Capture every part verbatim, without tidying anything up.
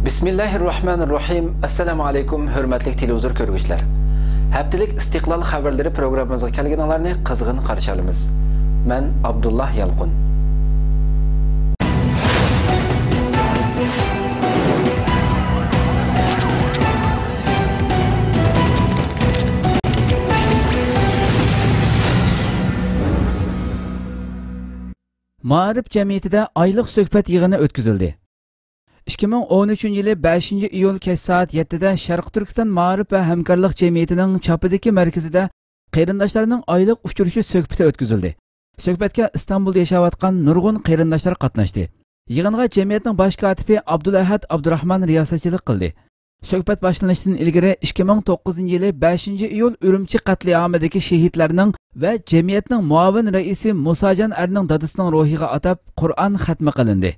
بىسمىللاھىررەھمانىررەھىم. ئەسسالامۇ ئەلەيكۇم، ھۆرمەتلىك تېلېۋىزور كۆرگۈچىلەر. ھەپتىلىك ئىستىقلال خەۋەرلىرى پروگراممىمىزغا كەلگىنىڭلارنى قىزغىن قارشى ئالىمىز. مەن ئابدۇللا يالقۇن. مائارىپ جەمئىيىتىدە ئايلىق سۆھبەت يىغىنى ئۆتكۈزۈلدى. ئىككى مىڭ ئون ئۈچىنچى يىلى بەشىنچى ئىيۇل كەچ سائەت يەتتىدە شەرقىي تۈركىستان مائارىپ ۋە ھەمكارلىق جەمئىيىتىنىڭ چاپىدىكى مەركىزىدە قېرىنداشلارنىڭ ئايلىق ئۇچرىشىش سۆھبىتى ئۆتكۈزۈلدى. سۆھبەتكە ئىستانبۇلدا ياشاۋاتقان نۇرغۇن قېرىنداشلار قاتناشتى. يىغىنغا جەمئىيەتنىڭ باش كاتىپى ئابدۇلئەھەد ئابدۇراخمان رىياسەتچىلىك قىلدى. سۆھبەت باشلىنىشتىن ئىلگىرى ئىككى مىڭ توققۇزىنچى يىلى بەشىنچى ئىيۇل ئۈرۈمچى قەتلىئامىدىكى شېھىتلەرنىڭ ۋە جەمئىيەتنىڭ مۇئاۋىن رەئىسى مۇساجان ئەرنىڭ دادىسىنىڭ روھىغا ئاتاپ قۇرئان خەتمى قىلىندى.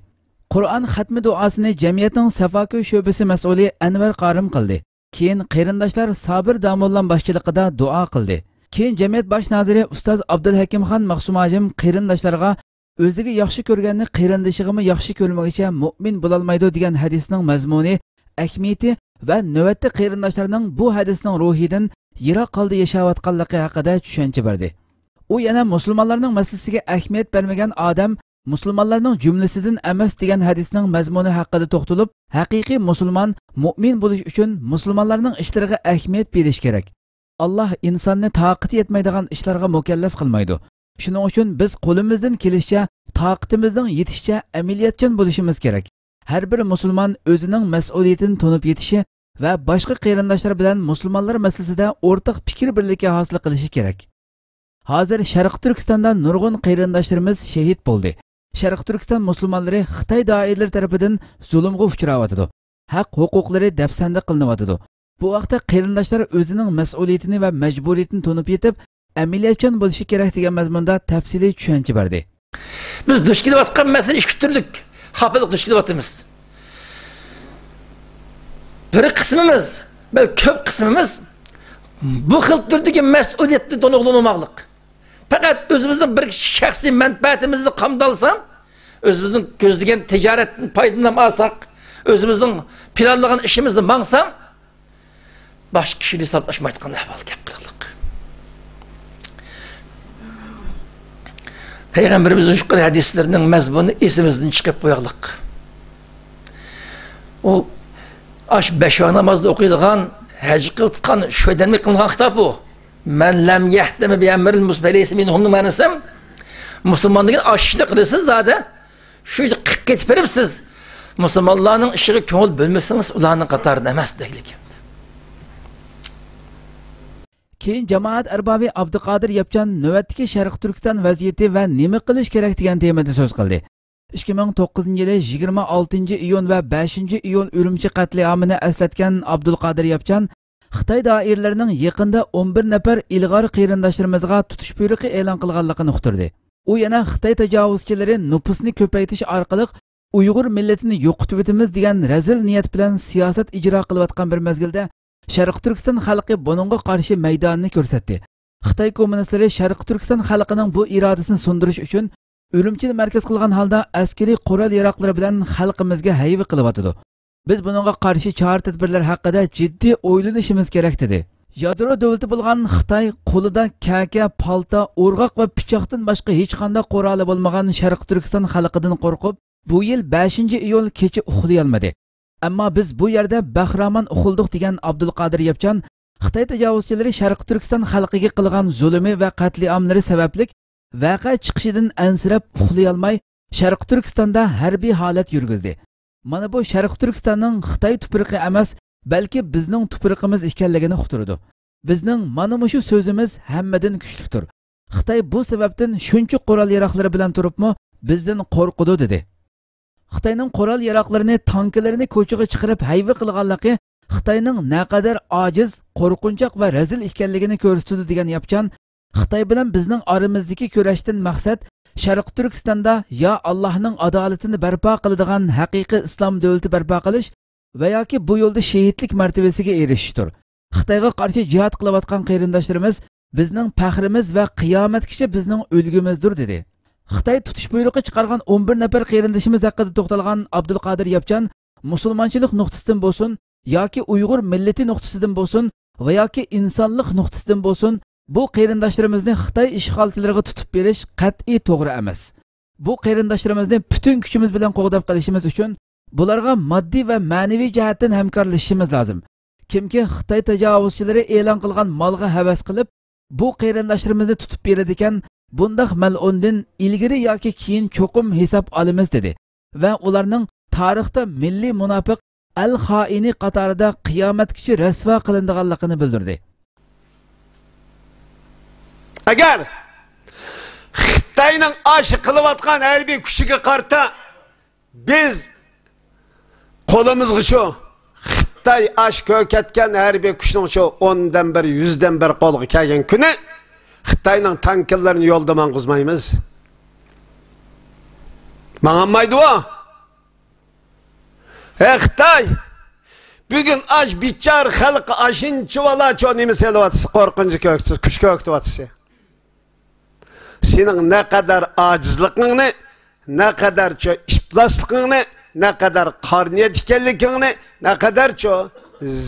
قۇرئان خەتمى دۇئاسىنى جەمئىيەتنىڭ سەفاكۆي شۆبىسى مەسئۇلى ئەنۋەر قارىم قىلدى. كېيىن قېرىنداشلار سابىر داموللام باشچىلىقىدا دۇئا قىلدى. كېيىن جەمئىيەت باش نازىرى ئۇستاز ئابدۇلھەكىمخان مەخسۇم ھاجىم قېرىنداشلارغا «ئۆزىگە ياخشى كۆرگەننى قېرىندىشىغىمۇ ياخشى كۆرمىگۈچە مۆمىن بولالمايدۇ» دېگەن ھەدىسنىڭ مەزمۇنى، ئەھمىيىتى ۋە نۆۋەتتە قېرىنداشلارنىڭ بۇ ھەدىسنىڭ روھىدىن يىراق ھالدا ياشاۋاتقانلىقى ھەققىدە چۈشەنچە بەردى. ئۇ يەنە مۇسۇلمانلارنىڭ مەسىلىسىگە ئەھمىيەت بەرمىگەن ئادەم مۇسۇلمانلارنىڭ جۈملىسىدىن ئەمەس دېگەن ھەدىسنىڭ مەزمۇنى ھەققىدە توختىلىپ، ھەقىقىي مۇسۇلمان مۆمىن بولۇش ئۈچۈن مۇسۇلمانلارنىڭ ئىشلىرىغا ئەھمىيەت بېرىش كېرەك. ئاللاھ ئىنساننى تاقىتى يەتمەيدىغان ئىشلارغا مۇكەللەپ قىلمايدۇ. شۇنىڭ ئۈچۈن بىز قولىمىزدىن كېلىشىچە، تاقىتىمىزنىڭ يېتىشىچە ئەمەلىيەتچان بولۇشىمىز كېرەك. ھەر بىر مۇسۇلمان ئۆزىنىڭ مەسئۇلىيىتىنى تونۇپ يېتىشى ۋە باشقا قېرىنداشلار بىلەن مۇسۇلمانلار مەسىلىسىدە ئورتاق پىكىر بىرلىكى ھاسىل قىلىشى كېرەك. ھازىر شەرقىي تۈركىستاندا نۇرغۇن قېرىنداشلىرىمىز شېھىت بولدى. شەرقىي تۈركىستان مۇسۇلمانلىرى خىتاي دائىرىلىرى تەرىپىدىن زۇلۇمغا ئۇچراۋاتىدۇ. ھەق ھوقۇقلىرى دەپسەندە قىلىنىۋاتىدۇ. بۇ ھەقتە قېرىنداشلار ئۆزىنىڭ مەسئۇلىيىتىنى ۋە مەجبۇرىيىتىنى تونۇپ يېتىپ، ئەمەلىيەتچان بولۇشى كېرەك دېگەن مەزمۇندا تەپسىلىي چۈشەنچە بەردى. بىز دۇچ كېلىۋاتقان مەسىلە ئىككى تۈرلۈك خاپىلىق دۇچ كېلىۋاتىمىز. بىر قىسمىمىز، بەلكى كۆپ قىسمىمىز بۇ خىل تۈردىكى مەسئۇلىيەتنى تونۇقلىنالماقلىق. پەقەت ئۆزىمىزنىڭ بىر شەخسىي مەنپەئەتىمىزنى قامدالسا، ئۆزىمىزنىڭ كۆزلىگەن تىجارەتتىن پايدىلىنالمىساق، ئۆزىمىزنىڭ پىلانلىغان ئىشىمىزدا ماڭسا، باشقا كىشىنى ھېسابلاشمايدىغان ئەھۋالغا كەپ قالدۇق. پەيغەمبىرىمىزنىڭ يۇقىرى ھەدىسلىرىنىڭ مەزمۇنىنى ئېسىمىزدىن چىقىرىپ قويايلىق. ئۇ ئاش بەش ۋاق نامازدا ئوقۇيدىغان، ھەج قىلىدىغان، شۇ ئادەمگە قىلىنغان خىتاب بۇ. «مەن لەم يەھتەم بىئەمرىل مۇسلىمىنە فەلەيسە مىنھۇم»نىڭ مەنىسى، مۇسۇلمان دېگەن ئاشۇ ئىشنى قىلىسىز زادى. شۇ ئىشنى قىلىپ كېتىپ بېرىپسىز. مۇسۇلمانلارنىڭ ئىشىغا كۆڭۈل بۆلمىسىڭىز، ئۇلارنىڭ قاتارىدا ئەمەس دەيلىكەن. كېيىن جامائەت ئەربابى ئابدۇقادىر ياپچان نۆۋەتتىكى شەرقىي تۈركىستان ۋەزىيىتى ۋە نېمە قىلىش كېرەك دېگەن تېمىدا سۆز قىلدى. ئىككى مىڭ توققۇزىنچى يىلى يىگىرمە ئالتىنچى ئىيۇن ۋە بەشىنچى ئىيۇل ئۈرۈمچى قەتلىئامىنى ئەسلەتكەن ئابدۇلقادىر ياپچان، خىتاي دائىرىلىرىنىڭ يېقىندا ئون بىر نەپەر ئىلغار قېرىنداشلىرىمىزغا تۇتۇش بۇيرۇقى ئېلان قىلغانلىقىنى ئۇقتۇردى. ئۇ يەنە خىتاي تاجاۋۇزچىلىرى نوپۇسنى كۆپەيتىش ئارقىلىق ئۇيغۇر مىللىتىنى يوقىتىۋېتىمىز دېگەن رەزىل نىيەت بىلەن سىياسەت ئىجرا قىلىۋاتقان بىر مەزگىلدە، شەرقىي تۈركىستان خەلقى بۇنىڭغا قارشى مەيدانىنى كۆرسەتتى. خىتاي كوممۇنىستلىرى شەرقىي تۈركىستان خەلقىنىڭ بۇ ئىرادىسىنى سۇندۇرۇش ئۈچۈن ئۈرۈمچىنى مەركەز قىلغان ھالدا ئەسكىرىي قورال-ياراغلىرى بىلەن خەلقىمىزگە ھەيۋە قىلىۋاتىدۇ. بىز بۇنىڭغا قارشى چارە-تەدبىرلەر ھەققىدە جىددىي ئويلىنىشىمىز كېرەك، دېدى. يادرو دۆلىتى بولغان خىتاي قولىدا كەكە، پالتا، ئورغاق ۋە پىچاقتىن باشقا ھېچقانداق قورالى بولمىغان شەرقىي تۈركىستان خەلقىدىن قورقۇپ، بۇ يىل بەشىنچى ئىيۇل كېچە ئۇخلىيالمىدى. ئەمما بىز بۇ يەردە بەخىرامان ئۇخلىدۇق، دېگەن ئابدۇلقادىر ياپچان، خىتاي تاجاۋۇزچىلىرى شەرقىي تۈركىستان خەلقىگە قىلغان زۇلۇمى ۋە قەتلىئاملىرى سەۋەبلىك ۋەقە چىقىشىدىن ئەنسىرەپ ئۇخلىيالماي، شەرقىي تۈركىستاندا ھەربىي ھالەت يۈرگۈزدى. مانا بۇ شەرقىي تۈركىستاننىڭ خىتاي تۇپرىقى ئەمەس، بەلكى بىزنىڭ تۇپرىقىمىز ئىكەنلىكىنى ئۇقتۇرىدۇ. بىزنىڭ مانا مۇشۇ سۆزىمىز ھەممىدىن كۈچلۈكتۇر. خىتاي بۇ سەۋەبتىن شۇنچە قورال-ياراغلىرى بىلەن تۇرۇپمۇ بىزدىن قورقىدۇ، دېدى. خىتاينىڭ قورال-ياراغلىرىنى، تانكىلىرىنى كوچىغا چىقىرىپ ھەيۋە قىلغانلىقى خىتاينىڭ نەقەدەر ئاجىز، قورقۇنچاق ۋە رەزىل ئىكەنلىكىنى كۆرسىتىدۇ، دېگەن ياپچان، خىتاي بىلەن بىزنىڭ ئارىمىزدىكى كۈرەشتىن مەقسەت شەرقىي تۈركىستاندا يا ئاللاھنىڭ ئادالىتىنى بەرپا قىلىدىغان ھەقىقىي ئىسلام دۆلىتى بەرپا قىلىش ۋە ياكى بۇ يولدا شېھىتلىك مەرتىۋىسىگە ئېرىشىشتۇر. خىتايغا قارشى جىھاد قىلىۋاتقان قېرىنداشلىرىمىز بىزنىڭ پەخرىمىز ۋە قىيامەتكىچە بىزنىڭ ئۈلگىمىزدۇر، دېدى. خىتاي تۇتۇش بۇيرۇقى چىقارغان ئون بىر نەپەر قېرىندىشىمىز ھەققىدە توختالغان ئابدۇلقادىر ياپچان، مۇسۇلمانچىلىق نۇقتىسىدىن بولسۇن ياكى ئۇيغۇر مىللىتى نۇقتىسىدىن بولسۇن ۋە ياكى ئىنسانلىق نۇقتىسىدىن بولسۇن، بۇ قېرىنداشلىرىمىزنى خىتاي ئىشغالچىلىرىغا تۇتۇپ بېرىش قەتئىي توغرا ئەمەس. بۇ قېرىنداشلىرىمىزنى پۈتۈن كۈچىمىز بىلەن قوغداپ قېلىشىمىز ئۈچۈن، بۇلارغا ماددىي ۋە مەنىۋى جەھەتتىن ھەمكارلىشىشىمىز لازىم. كىمكى خىتاي تاجاۋۇزچىلىرى ئېلان قىلغان مالغا ھەۋەس قىلىپ، بۇ قېرىنداشلىرىمىزنى تۇتۇپ بېرىدىكەن، بۇنداق مەلئۇندىن ئىلگىرى ياكى كېيىن چوقۇم ھېساب ئالىمىز، دېدى ۋە ئۇلارنىڭ تارىختا مىللىي مۇناپىق، ئەل خائىنى قاتارىدا قىيامەتكىچە رەسۋا قىلىنىدىغانلىقىنى بىلدۈردى. ئەگەر خىتاينىڭ ئاشۇ قىلىۋاتقان ھەربىي كۈچىگە قارىتا بىز قولىمىزغىچۇ خىتاي ئاشۇ كۆركەتكەن ھەربىي كۈچنىڭچۇ ئوندىن بىر، يۈزدىن بىر قولغا كەلگەن كۈنى خىتاينىڭ تانكىلىرىنى يولدا ماڭغۇزمايمىز. ماڭالمايدۇ ئۇ. ھەي خىتاي، بۈگۈن ئاش بىچارە خەلققە ئاشۇنچە ۋالاچۇ نېمە سېلىۋاتىسىز، قورقۇنچ كۆرسىتىپ، كۈچ كۆرسىتىۋاتىسىز. سېنىڭ نەقەدەر ئاجىزلىقىڭنى، نەقەدەرچۇ ئىپلاسلىقىڭنى، نەقەدەر قارا نىيەت ئىكەنلىكىڭنى، نەقەدەرچۇ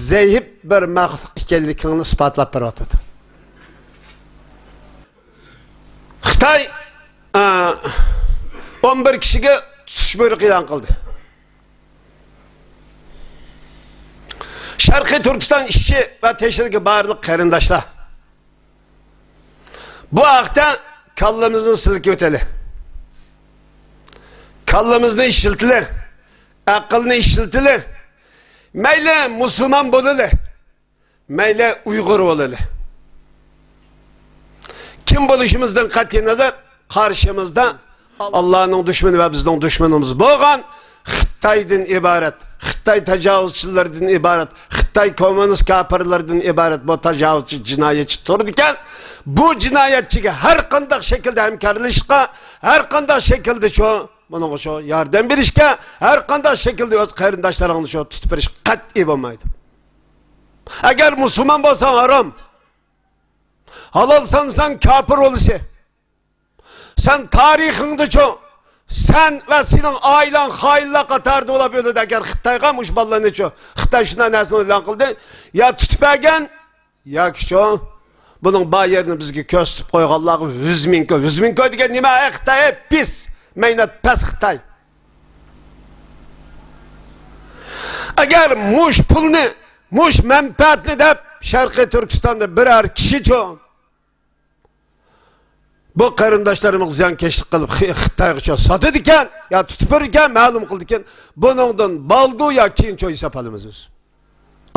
زەئىپ بىر مەخلۇق ئىكەنلىكىڭنى ئىسپاتلاپ بېرىۋاتىدۇ. خىتاي، ئە، ئون بىر كىشىگە تۇتۇش بۇيرۇقى ئېلان قىلدى. شەرقىي تۈركىستان ئىچى ۋە تېشىدىكى بارلىق قېرىنداشلار، بۇ ھەقتە كاللىمىزنى سىلكىۋېتەيلى. كاللىمىزنى ئىشلىتىلى، ئەقىلنى ئىشلىتىلى. مەيلى مۇسۇلمان بولىلى، مەيلى ئۇيغۇر بولىلى. كىم بولۇشىمىزدىن قەتئىينەزەر، قارشىمىزدا ئاللانىڭ دۈشمىنى ۋە بىزنىڭ دۈشمىنىمىز بولغان خىتايدىن ئىبارەت، خىتاي تاجاۋۇزچىلىرىدىن ئىبارەت، خىتاي كوممۇنىست كاپىرلىرىدىن ئىبارەت بۇ تاجاۋۇزچى جىنايەتچى تۇرىدىكەن. بۇ جىنايەتچىگە ھەر قانداق شەكىلدە ھەمكارلىشىشقا، ھەر قانداق شەكىلدە شۇ، بۇنىڭغا شۇ ياردەم بېرىشكە، ھەر قانداق شەكىلدە ئۆز قېرىنداشلىرىڭنى شۇ تۇتۇپ بېرىش قەتئىي بولمايدۇ. ئەگەر مۇسۇلمان بولساڭ ھارام، ھالال سانىساڭ كاپىر بولىسەن. سەن تارىخىڭدىچۇ، سەن ۋە سېنىڭ ئائىلەڭ خائىنلار قاتارىدا بولۇپ ئۆلىدۇ. ئەگەر خىتايغا مۇشۇ بالىلارنىچۇ، خىتاي شۇنداق نەرسىنى ئېلان قىلدى، يا تۇتۇپ بەرگەن، ياكىچۇ بۇنىڭ بار يېرىنى بىزگە كۆرسىتىپ قويغانلارغا ۋىزمىنكو، ۋىزمىنكو دېگەن نېمە؟ ئەي خىتاي، ئەي پىس، مەينەت پەس خىتاي. ئەگەر مۇش پۇلنى، مۇش مەنپەئەتنى دەپ شەرقىي تۈركىستاندا بىرەر كىشىچۇ بۇ قېرىنداشلىرىمىزغا زىيانكەشلىك قىلىپ، خى-، خىتايغىچە ساتىدىكەن يا تۇتۇپ بېرىدىكەن، مەلۇم قىلىدىكەن. بۇنىڭدىن بالدۇر يا كېيىنچۇ ھېساب ئالىمىز بىز.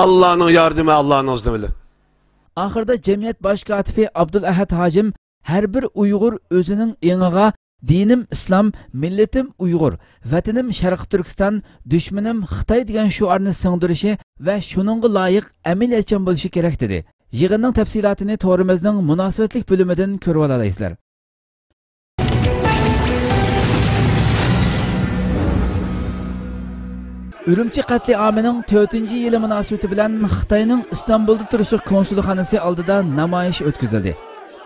ئاللانىڭ ياردىمى، ئاللانىڭ ئىزنى بىلەن. ئاخىرىدا جەمئىيەت باش كاتىپى ئابدۇلئەھەد ھاجىم ھەر بىر ئۇيغۇر ئۆزىنىڭ ئېڭىغا «دىنىم ئىسلام، مىللىتىم ئۇيغۇر، ۋەتىنىم شەرقىي تۈركىستان، دۈشمىنىم خىتاي» دېگەن شوئارنى سىڭدۈرۈشى ۋە شۇنىڭغا لايىق ئەمەلىيەتچان بولۇشى كېرەك، دېدى. يىغىننىڭ تەپسىلاتىنى تورىمىزنىڭ مۇناسىۋەتلىك بۆلۈمىدىن كۆرۈۋالالايسىلەر. ئۈرۈمچى قەتلىئامىنىڭ تۆتىنچى يىلى مۇناسىۋىتى بىلەن خىتاينىڭ ئىستانبۇلدا تۇرۇشلۇق كونسۇلخانىسى ئالدىدا نامايىش ئۆتكۈزۈلدى.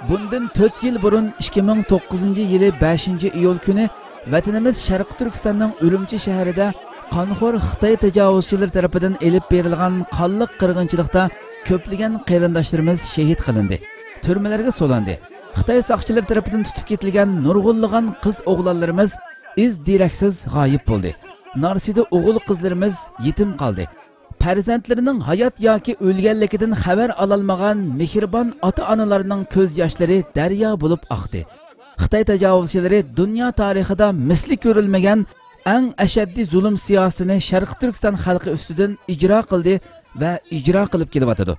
بۇندىن تۆت يىل بۇرۇن، ئىككى مىڭ توققۇزىنچى يىلى بەشىنچى ئىيۇل كۈنى ۋەتىنىمىز شەرقىي تۈركىستاننىڭ ئۈرۈمچى شەھىرىدە قانخور خىتاي تاجاۋۇزچىلىرى تەرىپىدىن ئېلىپ بېرىلغان قانلىق قىرغىنچىلىقتا كۆپلىگەن قېرىنداشلىرىمىز شېھىت قىلىندى، تۈرمىلەرگە سولاندى. خىتاي ساقچىلىرى تەرىپىدىن تۇتۇپ كېتىلگەن نۇرغۇنلىغان قىز ئوغلانلىرىمىز ئىز دېرەكسىز غايىب بولدى. نارسىدا ئوغۇل-قىزلىرىمىز يېتىم قالدى. پەرزەنتلىرىنىڭ ھايات ياكى ئۆلگەنلىكىدىن خەۋەر ئالالمىغان مېھرىبان ئاتا-ئانىلارنىڭ كۆز ياشلىرى دەريا بولۇپ ئاقتى. خىتاي تاجاۋۇزچىلىرى دۇنيا تارىخىدا مىسلى كۆرۈلمىگەن ئەڭ ئەشەددىي زۇلۇم سىياسىتىنى شەرقىي تۈركىستان خەلقى ئۈستىدىن ئىجرا قىلدى ۋە ئىجرا قىلىپ كېلىۋاتىدۇ.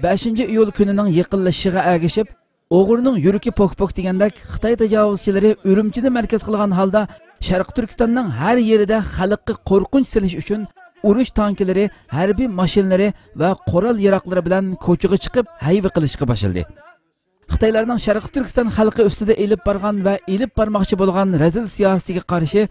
بەشىنچى ئىيۇل كۈنىنىڭ يېقىنلىشىشىغا ئەگىشىپ، «ئوغرىنىڭ يۈرىكى پوك-پوك» دېگەندەك، خىتاي تاجاۋۇزچىلىرى ئۈرۈمچىنى مەركەز قىلغان ھالدا شەرقىي تۈركىستاننىڭ ھەر يېرىدە خەلققە قورقۇنچ سېلىش ئۈچۈن ئۇرۇش تانكىلىرى، ھەربىي ماشىنىلىرى ۋە قورال-ياراغلىرى بىلەن كوچىغا چىقىپ ھەيۋە قىلىشقا باشلىدى. خىتايلارنىڭ شەرقىي تۈركىستان خەلقى ئۈستىدە ئېلىپ بارغان ۋە ئېلىپ بارماقچى بولغان رەزىل سىياسىتىگە قارشى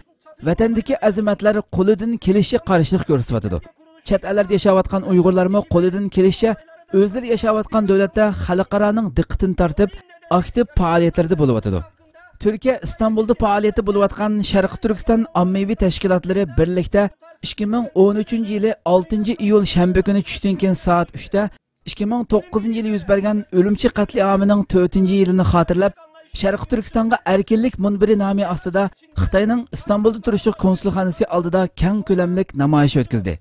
ۋەتەندىكى ئەزىمەتلەر قولىدىن كېلىشىچە قارشىلىق كۆرسىتىۋاتىدۇ. چەت ئەللەردە ياشاۋاتقان ئۇيغۇرلارمۇ قولىدىن كېلىشىچە ئۆزلىرى ياشاۋاتقان دۆلەتتە خەلقئارانىڭ دىققىتىنى تارتىپ، ئاكتىپ پائالىيەتلەردە بولۇۋاتىدۇ. تۈركىيە ئىستانبۇلدا پائالىيەتتە بولۇۋاتقان شەرقىي تۈركىستان ئاممىۋى تەشكىلاتلىرى بىرلىكتە ئىككى مىڭ ئون ئۈچىنچى يىلى ئالتىنچى ئىيۇل شەنبە كۈنى چۈشتىن كېيىن سائەت ئۈچتە ئىككى مىڭ توققۇزىنچى يىلى يۈز بەرگەن ئۈرۈمچى قەتلىئامىنىڭ تۆتىنچى يىلىنى خاتىرىلەپ، شەرقىي تۈركىستانغا ئەركىنلىك مۇنبىرى نامى ئاستىدا خىتاينىڭ ئىستانبۇلدا تۇرۇشلۇق كونسۇلخانىسى ئالدىدا كەڭ كۆلەملىك نامايىش ئۆتكۈزدى.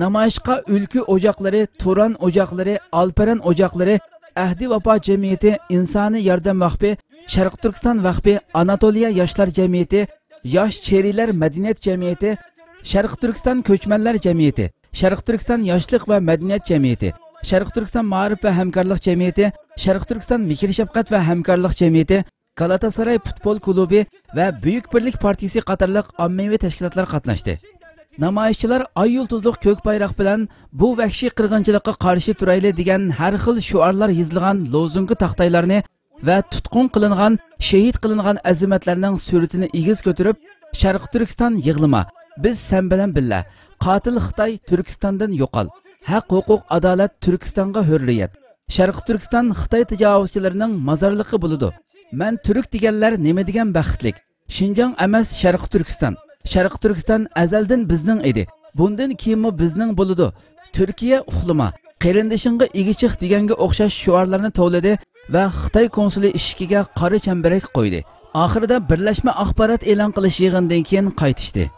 نامايىشقا ئۈلكە ئوچاقلىرى، تۇران ئوچاقلىرى، ئالپەرەن ئوچاقلىرى، ئەھدى ۋاپا جەمئىيىتى، ئىنسانىي ياردەم ۋەقپى، شەرقىي تۈركىستان ۋەقپى، ئاناتولىيە ياشلار جەمئىيىتى، ياش چېرىلەر مەدەنىيەت جەمئىيىتى، شەرقىي تۈركىستان كۆچمەنلەر جەمئىيىتى، شەرقىي تۈركىستان ياشلىق ۋە مەدەنىيەت جەمئىيىتى، شەرقىي تۈركىستان مائارىپ ۋە ھەمكارلىق جەمئىيىتى، شەرقىي تۈركىستان مېھىر شەپقەت ۋە ھەمكارلىق جەمئىيىتى، گالاتاساراي پۇتبول كۇلۇبى ۋە بۈيۈك بىرلىك پارتىيىسى قاتارلىق ئاممىۋى تەشكىلاتلار قاتناشتى. نامايىشچىلار ئاي يۇلتۇزلۇق كۆك بايراق بىلەن «بۇ ۋەھشىي قىرغىنچىلىققا قارشى تۇرايلى» دېگەن ھەر خىل شوئارلار يېزىلغان لوزۇنكا تاختايلارنى ۋە تۇتقۇن قىلىنغان، شېھىت قىلىنغان ئەزىمەتلەرنىڭ سۈرىتىنى ئېگىز كۆتۈرۈپ، «شەرقىي تۈركىستان، يىغلىما! بىز سەن بىلەن بىللە! قاتىل خىتاي، تۈركىستاندىن يوقال! ھەق، ھوقۇق، ئادالەت، تۈركىستانغا ھۆررىيەت! شەرقىي تۈركىستان خىتاي تاجاۋۇزچىلىرىنىڭ مازارلىقى بولىدۇ! مەن تۈرك دېگەنلەر نېمە دېگەن بەختلىك! شىنجاڭ ئەمەس، شەرقىي تۈركىستان! شەرقىي تۈركىستان ئەزەلدىن بىزنىڭ ئىدى، بۇندىن كېيىنمۇ بىزنىڭ بولىدۇ! تۈركىيە، ئۇخلىما! قېرىندىشىڭغا ئىگە چىق» دېگەنگە ئوخشاش شوئارلارنى توۋلىدى ۋە خىتاي كونسۇلى ئىشىكىگە قارا چەمبىرەك قويدى. ئاخىرىدا بىرلەشمە ئاخبارات ئېلان قىلىش يىغىنىدىن كېيىن قايتىشتى.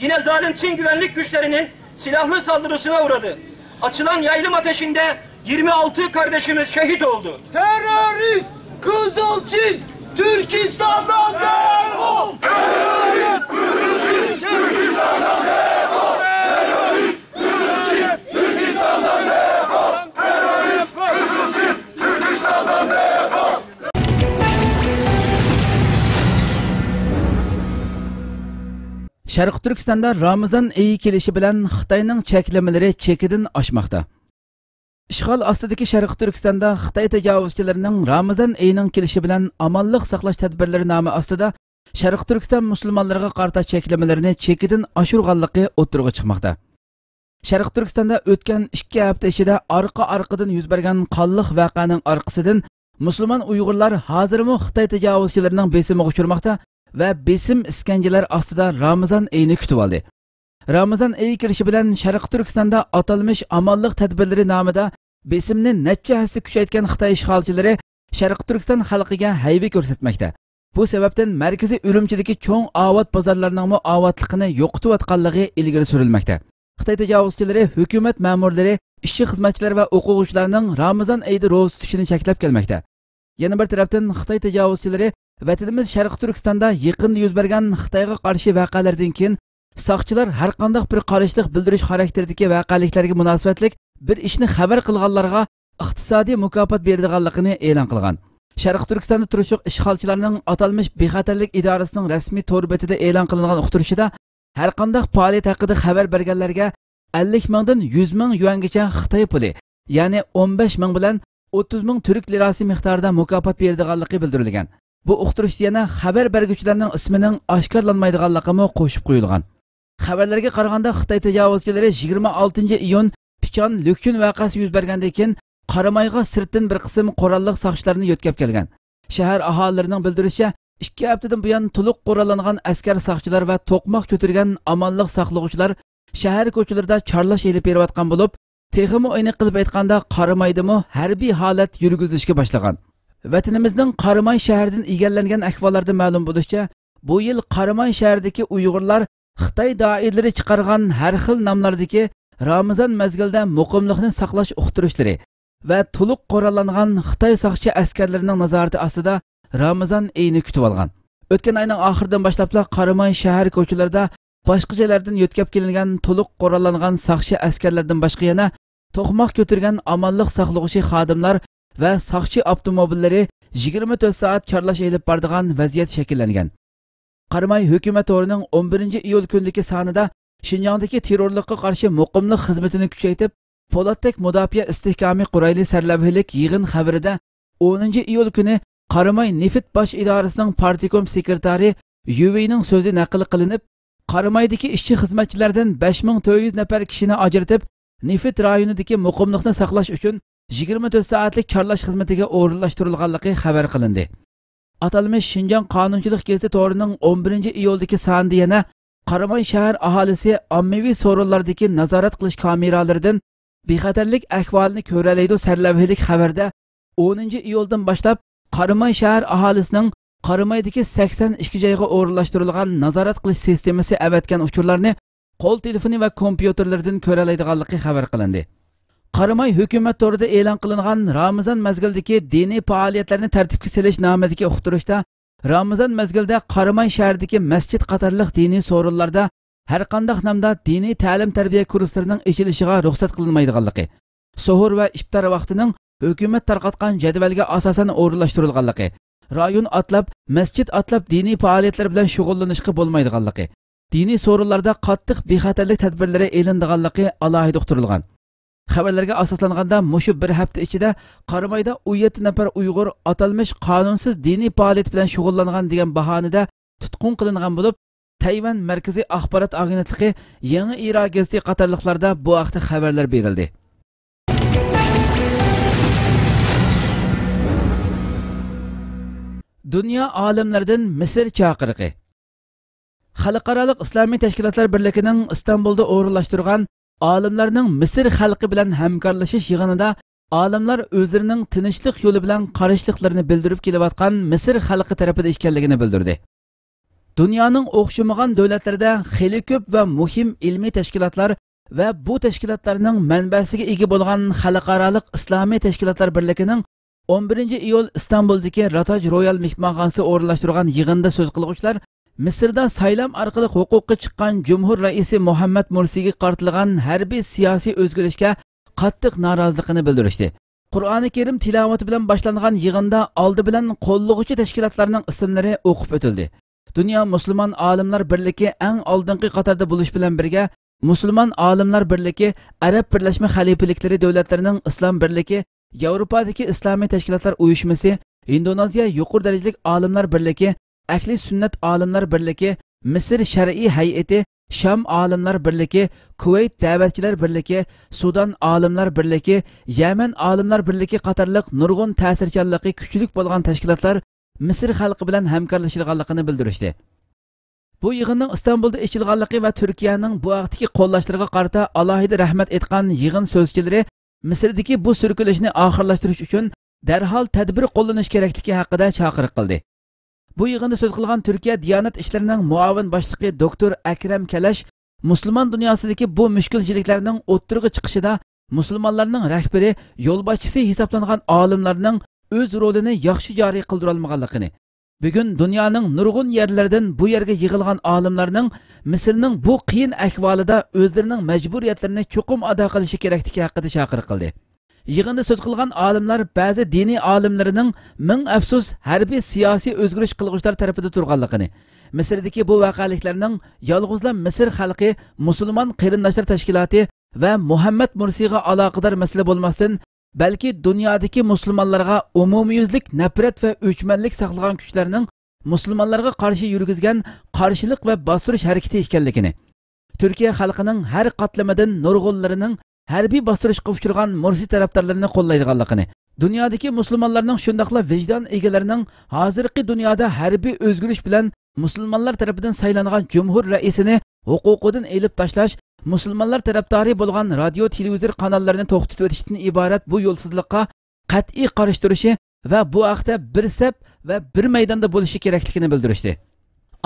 Yine zalim Çin güvenlik güçlerinin silahlı saldırısına uğradı. Açılan yaylım ateşinde yirmi altı kardeşimiz şehit oldu. Terörist Kızılçin Türkistan'dan defol! Terörist Kızılçin Türkistan'dan defol! Terörist Kızılçin Türkistan'dan defol! Terörist Kızılçin Türkistan'dan defol! شەرقىي تۈركىستاندا رامىزان ئېيى كېلىشى بىلەن خىتاينىڭ چەكلىمىلىرى چېكىدىن ئاشماقتا. ئىشغال ئاستىدىكى شەرقىي تۈركىستاندا خىتاي تاجاۋۇزچىلىرىنىڭ رامىزان ئېيىنىڭ كېلىشى بىلەن ئامانلىق ساقلاش تەدبىرلىرى نامى ئاستىدا شەرقىي تۈركىستان مۇسۇلمانلىرىغا قارىتا چەكلىمىلىرىنى چېكىدىن ئاشۇرغانلىقى ئوتتۇرىغا چىقماقتا. شەرقىي تۈركىستاندا ئۆتكەن ئىككى ھەپتە ئىچىدە ئارقا-ئارقىدىن يۈز بەرگەن قانلىق ۋەقەنىڭ ئارقىسىدىن مۇسۇلمان ئۇيغۇرلار ھازىرمۇ خىتاي تاجاۋۇزچىلىرىنىڭ بېسىمىغا ئۇچرىماقتا ۋە بېسىم ئىسكەنجىلەر ئاستىدا رامىزان ئېيىنى كۈتۈۋالدى. رامىزان ئېيى كىرىشى بىلەن شەرقىي تۈركىستاندا ئاتالمىش ئامانلىق تەدبىرلىرى نامىدا بېسىمنى نەچچە ھەسسە كۈچەيتكەن خىتاي ئىشغالچىلىرى شەرقىي تۈركىستان خەلقىگە ھەيۋە كۆرسەتمەكتە. بۇ سەۋەبتىن مەركىزىي ئۈرۈمچىدىكى چوڭ ئاۋات بازارلارنىڭمۇ ئاۋاتلىقىنى يوقىتىۋاتقانلىقى ئىلگىرى سۈرۈلمەكتە. خىتاي تاجاۋۇزچىلىرى ھۆكۈمەت مەمۇرلىرى، ئىشچى-خىزمەتچىلەر ۋە ئوقۇغۇچىلارنىڭ رامىزان ئېيىدا روزا تۇتۇشىنى چەكلەپ كەلمەكتە. يەنە بىر تەرەپتىن، خىتاي تاجاۋۇزچىلىرى ۋەتىنىمىز شەرقىي تۈركىستاندا يېقىندا يۈز بەرگەن خىتايغا قارشى ۋەقەلەردىن كېيىن ساقچىلار ھەرقانداق بىر قارشىلىق بىلدۈرۈش خاراكتېرىدىكى ۋەقەلىكلەرگە مۇناسىۋەتلىك بىر ئىشنى خەۋەر قىلغانلارغا ئىقتىسادىي مۇكاپات بېرىدىغانلىقىنى ئېلان قىلغان. شەرقىي تۈركىستاندا تۇرۇشلۇق ئىشغالچىلارنىڭ ئاتالمىش بىخەتەرلىك ئىدارىسىنىڭ رەسمىي تور بېتىدە ئېلان قىلىنغان ئۇقتۇرۇشىدا، ھەرقانداق پائالىيەت ھەققىدە خەۋەر بەرگەنلەرگە ئەللىك مىڭدىن يۈز مىڭ يۈەنگىچە خىتاي پۇلى، يەنى ئون بەش مىڭ بىلەن ئوتتۇز مىڭ تۈرك لىراسى مىقدارىدا مۇكاپات بېرىدىغانلىقى بىلدۈرۈلگەن. بۇ ئۇقتۇرۇشتا يەنە خەۋەر بەرگۈچىلەرنىڭ ئىسمىنىڭ ئاشكارىلانمايدىغانلىقىمۇ قوشۇپ قويۇلغان. خەۋەرلەرگە قارىغاندا، خىتاي تاجاۋۇزچىلىرى يىگىرمە ئالتىنچى ئىيۇن پىچان لۈكچۈن ۋەقەسى يۈز بەرگەندىن كېيىن قارامايغا سىرتتىن بىر قىسىم قوراللىق ساقچىلارنى يۆتكەپ كەلگەن. شەھەر ئاھالىلىرىنىڭ بىلدۈرۈشىچە، ئىككى ھەپتىدىن بۇيان تولۇق قوراللانغان ئەسكەر ساقچىلار ۋە توقماق كۆتۈرگەن ئامانلىق ساقلىغۇچىلار شەھەر كوچىلىرىدا چارلاش ئېلىپ بېرىۋاتقان بولۇپ، تېخىمۇ ئېنىق قىلىپ ئېيتقاندا، قارامايدىمۇ ھەربىي ھالەت يۈرگۈزۈلۈشكە باشلىغان. ۋەتىنىمىزنىڭ قاراماي شەھىرىدىن ئىگىلەنگەن ئەھۋاللاردىن مەلۇم بولۇشىچە، بۇ يىل قاراماي شەھىرىدىكى ئۇيغۇرلار خىتاي دائىرىلىرى چىقارغان ھەر خىل ناملاردىكى رامىزان مەزگىلىدە مۇقىملىقنى ساقلاش ئۇقتۇرۇشلىرى ۋە تولۇق قوراللانغان خىتاي ساقچى ئەسكەرلىرىنىڭ نازارىتى ئاستىدا رامىزان ئېيىنى كۈتۈۋالغان. ئۆتكەن ئاينىڭ ئاخىرىدىن باشلاپلا قاراماي شەھەر كوچىلىرىدا باشقا جايلاردىن يۆتكەپ كېلىنگەن تولۇق قوراللانغان ساقچى ئەسكەرلەردىن باشقا يەنە توقماق كۆتۈرگەن ئامانلىق ساقلىغۇچى خادىملار ۋە ساقچى ئاپتوموبىللىرى يىگىرمە تۆت سائەت چارلاش ئېلىپ بارىدىغان ۋەزىيەت شەكىللەنگەن. قاراماي ھۆكۈمەت تورىنىڭ ئون بىرىنچى ئىيۇل كۈنىدىكى سانىدا شىنجاڭدىكى تېررورلۇققا قارشى مۇقىملىق خىزمىتىنى كۈچەيتىپ، پولاتتەك مۇداپىئە ئىستىھكامى قۇرايلى سەرلەۋھىلىك يىغىن خەۋىرىدە ئونىنچى ئىيۇل كۈنى قاراماي نېفىت باش ئىدارىسىنىڭ پارتكوم سېكرېتارى يۈۋېينىڭ سۆزى نەقىل قىلىنىپ، قارامايدىكى ئىشچى-خىزمەتچىلەردىن بەش مىڭ تۆت يۈز نەپەر كىشىنى ئاجرىتىپ، نېفىت رايونىدىكى مۇقىملىقنى ساقلاش ئۈچۈن يىگىرمە تۆت سائەتلىك چارلاش خىزمىتىگە ئورۇنلاشتۇرۇلغانلىقى خەۋەر قىلىندى. ئاتالمىش شىنجاڭ قانۇنچىلىق گېزىتى تورىنىڭ ئون بىرىنچى ئىيۇلدىكى سانىدا يەنە قاراماي شەھەر ئاھالىسى ئاممىۋى سورۇنلاردىكى نازارەت قىلىش كامېرالىرىدىن بىخەتەرلىك ئەھۋالىنى كۆرەلەيدۇ سەرلەۋھىلىك خەۋەردە ئونىنچى ئىيۇلدىن باشلاپ قاراماي شەھەر ئاھالىسىنىڭ قارامايدىكى سەكسەن ئىككى جايغا ئورۇنلاشتۇرۇلغان نازارەت قىلىش سىستېمىسى ئەۋەتكەن ئۇچۇرلارنى قول تېلېفونى ۋە كومپيۇتېرلىرىدىن كۆرەلەيدىغانلىقى خەۋەر قىلىندى. قاراماي ھۆكۈمەت تورىدا ئېلان قىلىنغان رامىزان مەزگىلىدىكى دىنىي پائالىيەتلەرنى تەرتىپكە سېلىش نامىدىكى ئۇقتۇرۇشتا، رامىزان مەزگىلىدە قاراماي شەھىرىدىكى مەسچىت قاتارلىق دىنىي سورۇنلاردا ھەرقانداق نامدا دىنىي تەلىم-تەربىيە كۇرسلىرىنىڭ ئېچىلىشىغا رۇخسەت قىلىنمايدىغانلىقى، سوھۇر ۋە ئىپتار ۋاقتىنىڭ ھۆكۈمەت تارقاتقان جەدۋەلگە ئاساسەن ئورۇنلاشتۇرۇلغانلىقى، رايون ئاتلاپ، مەسچىت ئاتلاپ دىنىي پائالىيەتلەر بىلەن شۇغۇللىنىشقا بولمايدىغانلىقى، دىنىي سورۇنلاردا قاتتىق بىخەتەرلىك تەدبىرلىرى ئېلىنىدىغانلىقى ئالاھىدە ئۇقتۇرۇلغان. خەۋەرلەرگە ئاساسلانغاندا، مۇشۇ بىر ھەپتە ئىچىدە قارامايدا ئون يەتتە نەپەر ئۇيغۇر ئاتالمىش قانۇنسىز دىنىي پائالىيەت بىلەن شۇغۇللانغان دېگەن باھانىدە تۇتقۇن قىلىنغان بولۇپ، تەيۋەن مەركىزىي ئاخبارات ئاگېنتلىقى، يېڭى ئىرا گېزىتى قاتارلىقلاردا بۇ ھەقتە خەۋەرلەر بېرىلدى. دۇنيا ئالىملىرىدىن مىسىر چاقىرىقى. خەلقئارالىق ئىسلامىي تەشكىلاتلار بىرلىكىنىڭ ئىستانبۇلدا ئورۇنلاشتۇرغان ئالىملارنىڭ مىسىر خەلقى بىلەن ھەمكارلىشىش يىغىنىدا ئالىملار ئۆزلىرىنىڭ تىنچلىق يولى بىلەن قارشىلىقلىرىنى بىلدۈرۈپ كېلىۋاتقان مىسىر خەلقى تەرىپىدە ئىكەنلىكىنى بىلدۈردى. دۇنيانىڭ ئوخشىمىغان دۆلەتلىرىدە خېلى كۆپ ۋە مۇھىم ئىلمىي تەشكىلاتلار ۋە بۇ تەشكىلاتلارنىڭ مەنبەسىگە ئىگە بولغان خەلقئارالىق ئىسلامىي تەشكىلاتلار بىرلىكىنىڭ ئون بىرىنچى ئىيۇل ئىستانبۇلدىكى راتاج رويال مېھمانخانىسى ئورۇنلاشتۇرغان يىغىندا سۆز قىلغۇچىلار مىسىردا سايلام ئارقىلىق ھوقۇققا چىققان جۇمھۇر رەئىسى مۇھەممەد مۇرسىگە قارىتىلغان ھەربىي سىياسىي ئۆزگىرىشكە قاتتىق نارازىلىقىنى بىلدۈرۈشتى. قۇرئانى كەرىم تىلاۋىتى بىلەن باشلانغان يىغىندا ئالدى بىلەن قوللىغۇچى تەشكىلاتلارنىڭ ئىسىملىرى ئوقۇپ ئۆتۈلدى. دۇنيا مۇسۇلمان ئالىملار بىرلىكى ئەڭ ئالدىنقى قاتاردا بولۇش بىلەن بىرگە، مۇسۇلمان ئالىملار بىرلىكى، ئەرەب بىرلەشمە خەلىپىلىكلىرى دۆلەتلىرىنىڭ ئىسلام بىرلىكى، ياۋروپادىكى ئىسلامىي تەشكىلاتلار ئۇيۇشمىسى، ھىندونېزىيە يۇقىرى دەرىجىلىك ئالىملار بىرلىكى، ئەھلى سۈننەت ئالىملار بىرلىكى، مىسىر شەرئىي ھەيئىتى، شام ئالىملار بىرلىكى، كۇۋەيت دەۋەتچىلەر بىرلىكى، سۇدان ئالىملار بىرلىكى، يەمەن ئالىملار بىرلىكى قاتارلىق نۇرغۇن تەسىرچانلىقى كۈچلۈك بولغان تەشكىلاتلار مىسىر خەلقى بىلەن ھەمكارلىشىدىغانلىقىنى بىلدۈرۈشتى. بۇ يىغىننىڭ ئىستانبۇلدا ئېچىلغانلىقى ۋە تۈركىيەنىڭ بۇ ھەقتىكى قوللاشلىرىغا قارىتا ئالاھىدە رەھمەت ئېيتقان يىغىن سۆزچىلىرى مىسىردىكى بۇ سۈركىلىشنى ئاخىرلاشتۇرۇش ئۈچۈن دەرھال تەدبىر قوللىنىش كېرەكلىكى ھەققىدە چاقىرىق قىلدى. بۇ يىغىندا سۆز قىلغان تۈركىيە دىيانەت ئىشلىرىنىڭ مۇئاۋىن باشلىقى دوكتور ئەكرەم كەلەش مۇسۇلمان دۇنياسىدىكى بۇ مۈشكۈلچىلىكلەرنىڭ ئوتتۇرىغا چىقىشىدا مۇسۇلمانلارنىڭ رەھبىرى، يولباشچىسى ھېسابلانغان ئالىملارنىڭ ئۆز رولىنى ياخشى جارى قىلدۇرالمىغانلىقىنى، بۈگۈن دۇنيانىڭ نۇرغۇن يەرلىرىدىن بۇ يەرگە يىغىلغان ئالىملارنىڭ مىسىرنىڭ بۇ قىيىن ئەھۋالىدا ئۆزلىرىنىڭ مەجبۇرىيەتلىرىنى چوقۇم ئادا قىلىشى كېرەكلىكى ھەققىدە چاقىرىق قىلدى. يىغىندا سۆز قىلغان ئالىملار بەزى دىنىي ئالىملىرىنىڭ مىڭ ئەپسۇس ھەربىي سىياسىي ئۆزگىرىش قىلغۇچىلار تەرىپىدە تۇرغانلىقىنى، مىسىردىكى بۇ ۋەقەلىكلەرنىڭ يالغۇزلا مىسىر خەلقى، مۇسۇلمان قېرىنداشلار تەشكىلاتى ۋە مۇھەممەد مۇرسىغا ئالاقىدار مەسىلە بولماستىن، بەلكى دۇنيادىكى مۇسۇلمانلارغا ئومۇميۈزلۈك نەپرەت ۋە ئۆچمەنلىك ساقلىغان كۈچلەرنىڭ مۇسۇلمانلارغا قارشى يۈرگۈزگەن قارشىلىق ۋە باستۇرۇش ھەرىكىتى ئىكەنلىكىنى، تۈركىيە خەلقىنىڭ ھەر قاتلىمىدىن نۇرغۇنلىرىنىڭ ھەربىي باستۇرۇشقا ئۇچرىغان مۇرسى تەرەپدارلىرىنى قوللايدىغانلىقىنى، دۇنيادىكى مۇسۇلمانلارنىڭ شۇنداقلا ۋىجدان ئىگىلىرىنىڭ ھازىرقى دۇنيادا ھەربىي ئۆزگىرىش بىلەن مۇسۇلمانلار تەرىپىدىن سايلانغان جۇمھۇر رەئىسىنى ھوقۇقىدىن ئېلىپ تاشلاش، مۇسۇلمانلار تەرەپدارى بولغان رادىيو، تېلېۋىزور قاناللىرىنى توختىتىۋېتىشتىن ئىبارەت بۇ يولسىزلىققا قەتئىي قارشى تۇرۇشى ۋە بۇ ھەقتە بىر سەپ ۋە بىر مەيداندا بولۇشى كېرەكلىكىنى بىلدۈرۈشتى.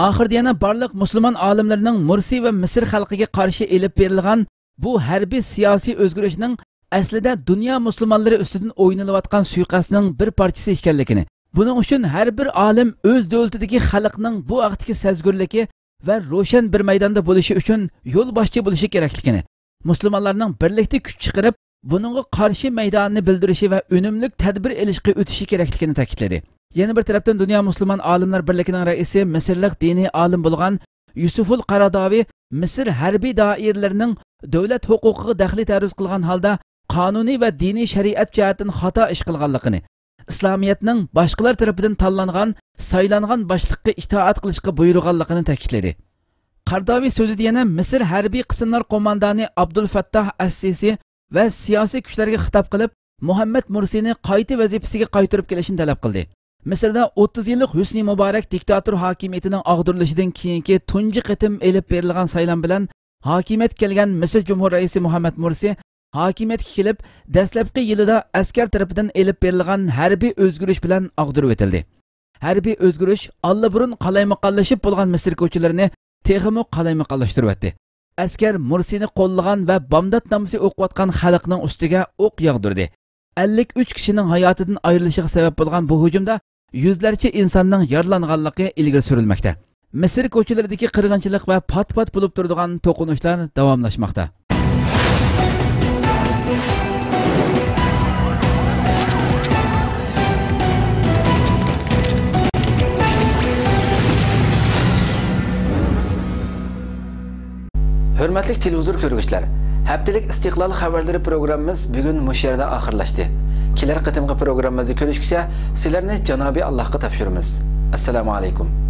ئاخىرىدا يەنە بارلىق مۇسۇلمان ئالىملىرىنىڭ مۇرسى ۋە مىسىر خەلقىگە قارشى ئېلىپ بېرىلغان بۇ ھەربىي سىياسىي ئۆزگىرىشنىڭ ئەسلىدە دۇنيا مۇسۇلمانلىرى ئۈستىدىن ئوينىلىۋاتقان سۇيىقەستنىڭ بىر پارچىسى ئىكەنلىكىنى، بۇنىڭ ئۈچۈن ھەر بىر ئالىم ئۆز دۆلىتىدىكى خەلقنىڭ بۇ ھەقتىكى سەزگۈرلۈكى ۋە روشەن بىر مەيداندا بولۇشى ئۈچۈن يولباشچى بولۇشى كېرەكلىكىنى، مۇسۇلمانلارنىڭ بىرلىكتە كۈچ چىقىرىپ، بۇنىڭغا قارشى مەيدانىنى بىلدۈرۈشى ۋە ئۈنۈملۈك تەدبىر ئېلىشقا ئۆتۈشى كېرەكلىكىنى تەكىتلىدى. يەنە بىر تەرەپتىن، دۇنيا مۇسۇلمان ئالىملار بىرلىكىنىڭ رەئىسى مىسىرلىق دىنىي ئالىم بولغان يۈسۈفۇل قاراداۋى مىسىر ھەربىي دائىرىلىرىنىڭ دۆلەت ھوقۇقىغا دەخلى تەرۇز قىلغان ھالدا قانۇنىي ۋە دىنىي شەرىئەت جەھەتتىن خاتا ئىش قىلغانلىقىنى، ئىسلامىيەتنىڭ باشقىلار تەرىپىدىن تاللانغان، سايلانغان باشلىققا ئىتائەت قىلىشقا بۇيرۇغانلىقىنى تەكىتلىدى. قارداۋى سۆزىدە يەنە مىسىر ھەربىي قىسىملار قوماندانى ئابدۇلفەتتاھ ئەسسىسى ۋە سىياسىي كۈچلەرگە خىتاب قىلىپ، مۇھەممەد مۇرسىنى قايتا ۋەزىپىسىگە قايتۇرۇپ كېلىشنى تەلەپ قىلدى. مىسىردا ئوتتۇز يىللىق ھۆسنى مۇبارەك دىكتاتور ھاكىمىيىتىنىڭ ئاغدۇرۇلۇشىدىن كېيىنكى تۇنجى قېتىم ئېلىپ بېرىلغان سايلام بىلەن ھاكىمىيەتكە كەلگەن مىسىر جۇمھۇر رەئىسى مۇھەممەد مۇرسى ھاكىمىيەتكە كېلىپ، دەسلەپكى يىلىدا ئەسكەر تەرىپىدىن ئېلىپ بېرىلغان ھەربىي ئۆزگىرىش بىلەن ئاغدۇرۇۋېتىلدى. ھەربىي ئۆزگىرىش ئاللىبۇرۇن قالايمىقانلىشىپ بولغان مىسىر كوچىلىرىنى تېخىمۇ قالايمىقانلاشتۇرۇۋەتتى. ئەسكەر مۇرسىنى قوللىغان ۋە بامدات نامىسى ئوقۇۋاتقان خەلقنىڭ ئۈستىگە ئوق ياغدۇردى. ئەللىك ئۈچ كىشىنىڭ ھاياتىدىن ئايرىلىشىغا سەۋەب بولغان بۇ ھۇجۇمدا يۈزلەرچە ئىنساننىڭ يارىلانغانلىقى ئىلگىرى سۈرۈلمەكتە. مىسىر كوچىلىرىدىكى قىرغىنچىلىق ۋە پات-پات بولۇپ تۇرىدىغان توقۇنۇشلار داۋاملاشماقتا. ھۆرمەتلىك تېلېۋىزور كۆرگۈچىلەر، ھەپتىلىك ئىستىقلال خەۋەرلىرى پروگراممىمىز بۈگۈن مۇشۇ يەردە ئاخىرلاشتى. كېلەر قېتىمقى پروگراممىمىزدا كۆرۈشكىچە سىلەرنى جانابىي ئاللاھقا تاپشۇرىمىز. ئەسسالامۇ ئەلەيكۇم.